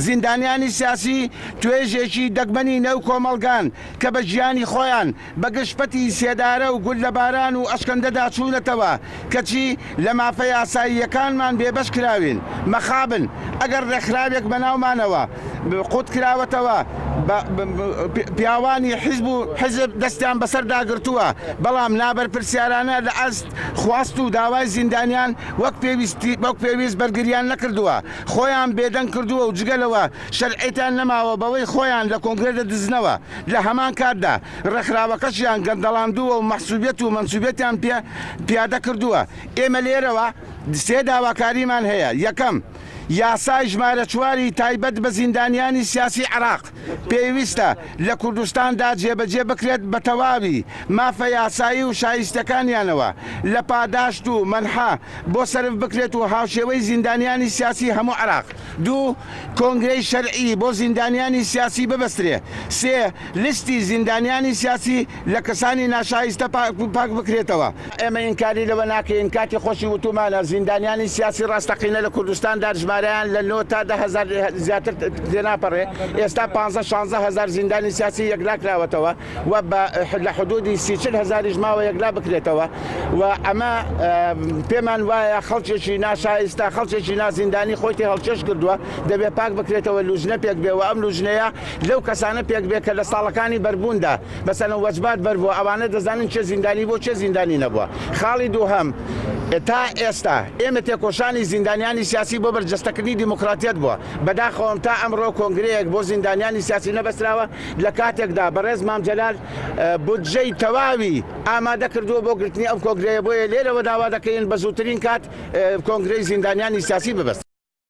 زیندانیانی سیاسی توێژێکی دەگمەنی نێو کۆمەڵگان کە بە گیانی خۆیان بە گژ پەتی سێدارە و گوللەباران و ئەشکەنجەدا چوونەتەوە، کەچی لە مافە یاساییەکانمان بێبەش کراوین. مەخابن ئەگەر ڕێکخراوێک بە ناومانەوە قوت کراوەتەوە، پیاوانی حیزب و حیزب دەستیان بەسەردا گرتووە، بەڵام نابەرپرسیارانە لە ئاست خواست و داوای زیندانیان وەک پێویست بەرگریان نەکردووە، خۆیان بێدەنگ کردووە و جگە لەوە شەرعیەتیان نەماوە بەوەی خۆیان لە کۆنگرە دەدزنەوە، لە هەمان کاتدا ڕێکخراوەکەشیان گەندەڵاندووە و مەحسوبیەت و مەنسوبیەتیان پێ پیادە کردووە. ئێمە لێرەوە سێ داواکاریمان هەیە، یەکەم، یاسای ژمارە چواری تایبەت بە زیندانیانی سیاسی عێراق پێویستە لە کوردستاندا جێبەجێ بکرێت بە تەواوی مافە یاسایی و شایستەکانیانەوە لە پاداشت و مەنحە بۆ سەرف بکرێت و هاوشێوەی زیندانیانی سیاسی هەموو عێراق. دوو، کۆنگرەی شەرعی بۆ زیندانیانی سیاسی ببەسترێ. سێ، لیستی زیندانیانی سیاسی لە کەسانی ناشایستە پاک بکرێتەوە. ئێمە ئینکاری لەوە ناکەین کاتی خۆشی وتومانە زیندانیانی سیاسی ڕاستەقینە لە کوردستاندا ژمارەیان لە نۆ تا 10,000 زیاتر تێناپەڕێ، ئێستا پانزە 16,000 زیندانی سیاسی یەکلاکراوەتەوە و بە لە حدودی سی چل هەزاریش ماوە یەکلا بکرێتەوە و ئەمە پێمان وایە خەڵکێکی ناشایستە خەڵکێکی نازیندانی خۆی تێ هەڵکێش کردووە دەبێ پاک بکرێتەوە لوجنە پێک بێ و ئەم لوجنەیە لەو کەسانە پێک بێ کە لە ساڵەکانی بەربووندا مەسەلەن وەجبات بەربووە ئەوانە دەزانن کێ زیندانی بووە کێ زیندانی نەبووە خاڵی دووهەم تا ئێستا ئێمە تێکۆشانی زیندانیانی سیاسی بۆ بەرجەستەکردنی دیموکراتیەت بووە بەداخەوەم تا ئەمڕۆ کۆنگرەیەک بۆ زیندانیانی سیاسی نەبەستراوە لە کاتێکدا بەڕێز مام جەلال بودجەی تەواوی ئامادە کردووە بۆ گرتنی ئەم کۆنگرەیە، بۆیە لێرەوە داوا دەکەین بە زووترین کات کۆنگرەی زیندانیانی سیاسی ببەستن.